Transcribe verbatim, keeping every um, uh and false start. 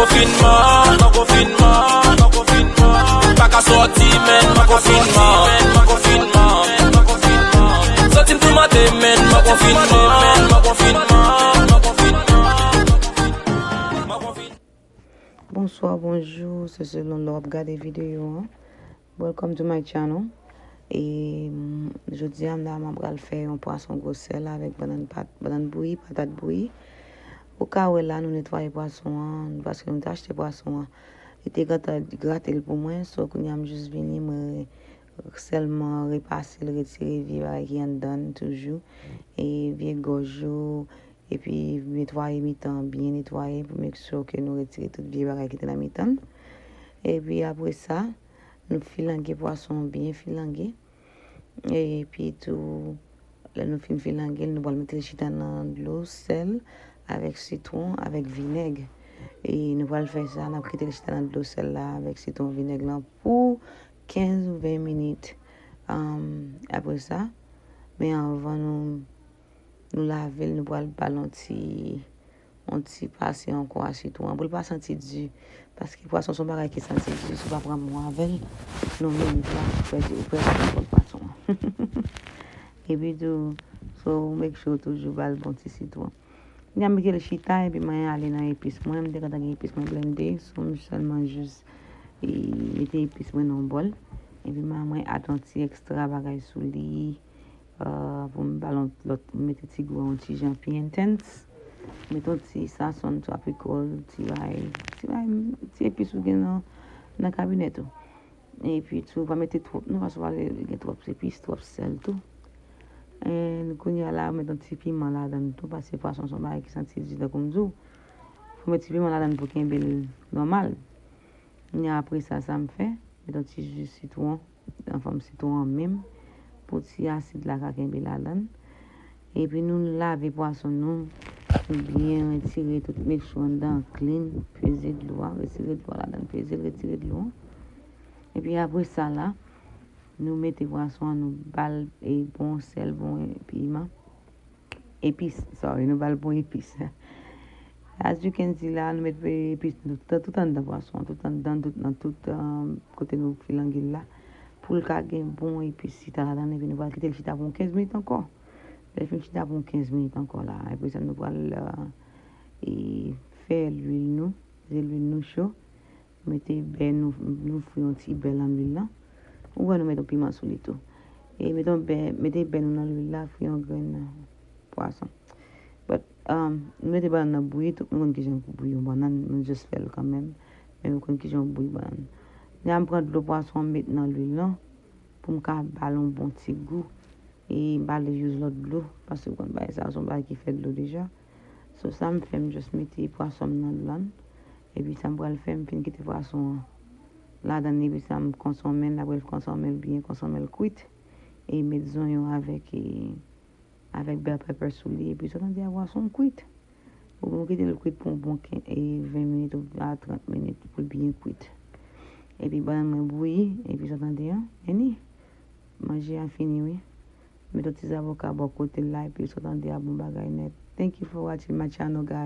Konfinman, nan konfinman, nan konfinman. Pa ka sòti, men nan konfinman, nan konfinman, nan konfinman. Santi m toumante, men nan konfinman, nan konfinman, nan konfinman. Bonswa, bonjou, se selon lè w ap gade videyo an. Welcome to my channel. E mm, jodi a m la, m pral fè yon pwason gwosèl avèk bannann pat, bannann bouyi, patat bouyi. Ou ka wè la, nou netwaye pwason an, paske nou te achte pwason an. Li te gentan grate l pou mwen, so kounye a m jis vini, mwen sèlman repase l, retire vye bagay ki anndan l toujou, e vye gòj yo, epi netwaye mitan an, byen netwaye pou make sure ke nou retire tout vye bagay ki te nan mitan l. Epi apre sa, nou filange pwason an, byen filange. Epi tou, lè nou fin filange l, nou pral mete l chita nan dlo, sèl, avèk sitwon, avèk vinèg. E nou pral fè sa, n ap kite l chita nan dlo, sèl la, avèk sitwon, vinèg lan pou kenz ou ven minit. Am, apre sa, men anvan nou, nou lave l, nou pral ba l yon ti yon ti pase ankò a sitwon an pou l pa santi di. Paske pwason se yon bagay ki santi di, si w pa pran mwen avè l, nan menm pla, ou pèdi, ou pèdi kontwòl pwason an. Epi tou, so, ou make sure toujou ba l bon ti sitwon. Kounye a m kite l chita, epi mwen ale nan epis mwen. M te gentan gen epis mwen blende, so m sèlman jis e, mete epis mwen nan yon bòl. Epi mwen, mwen add yon ti ekstra bagay sou li. Ah, pou m ba l yon lòt, m mete ti gou a yon ti jan pi intense. Mete yon ti sazon tropical, ti bay, ti bay, ti epis ou gen nan, nan kabinèt ou. Epi tou, pa mete twòp non, paske w pa vle gen twòp epis, twòp sèl tou. And kounye a la, mete yon ti piman ladan l tou, paske pwason se yon bagay ki santi di tankou m di w. Fò mete ti piman ladan l pou kenbe l nòmal. Kounye a apre sa, sa m fè, mete yon ti ji sitwon, nan fòm sitwon an menm, pou ti asid la ka kenbe ladan l. Epi nou lave pwason nou, nou byen retire tout mechou anndan an clean, peze dlo a, retire dlo a ladan l, peze l, retire dlo a. Epi apre sa la, nou mete pwason an, nou ba l e bon sèl, bon piman. Epis, sorry, nou ba l bon epis. As you can see la, nou met epis tout, tout anndan pwason, tout anndan, tout nan tout, um, kote nou filange l la. Pou l ka gen bon epis chita ladan l, epi nou pral kite l chita pou yon kenz minit ankò. Lè l fin chita pou yon kenz minit ankò la, apre sa nou pral, uh, e, fè lwil nou, lwil nou cho. Mete bè nou, nou fri yon ti bè nan lwil lan. Ou wè nou mete yon piman sou li tou. E mete yon bè, mete bè nou nan lwil la, fri yon grenn pwason. But, um, nou mete bannann nan bouyi, tout moun konn kijan pou bouyi yon bannann, nou just fè l kanmenm. Men nou konn kijan pou bouyi bannann. Kounye a m pran dlo pwason an m met nan lwil lan pou m ka ba l yon bon ti gou. E m pa vle use lòt dlo, paske ou konn bagay sa a se yon bagay ki fè dlo deja. So sa m fè, m just mete pwason m nan dlo a. Epi sa m pral fè, m fin kite pwason an ladan l, epi sa m konsonmen l, apre l konsonmen l byen, konsonmen l kwit. E met zonyon avèk, e, avèk bell pepper sou li, epi sa w tande a pwason kwit. Ou, ou kite l kwit pou yon bon ken, e, ven minit ou a trant minit pou l byen kwit. Epi bannann mwen bouyi, epi sa w tande an, eni, manje a fini wi. Met yon ti zavoka bò kote l la, epi sa w tande a bon bagay nèt. Thank you for watching my channel, guys.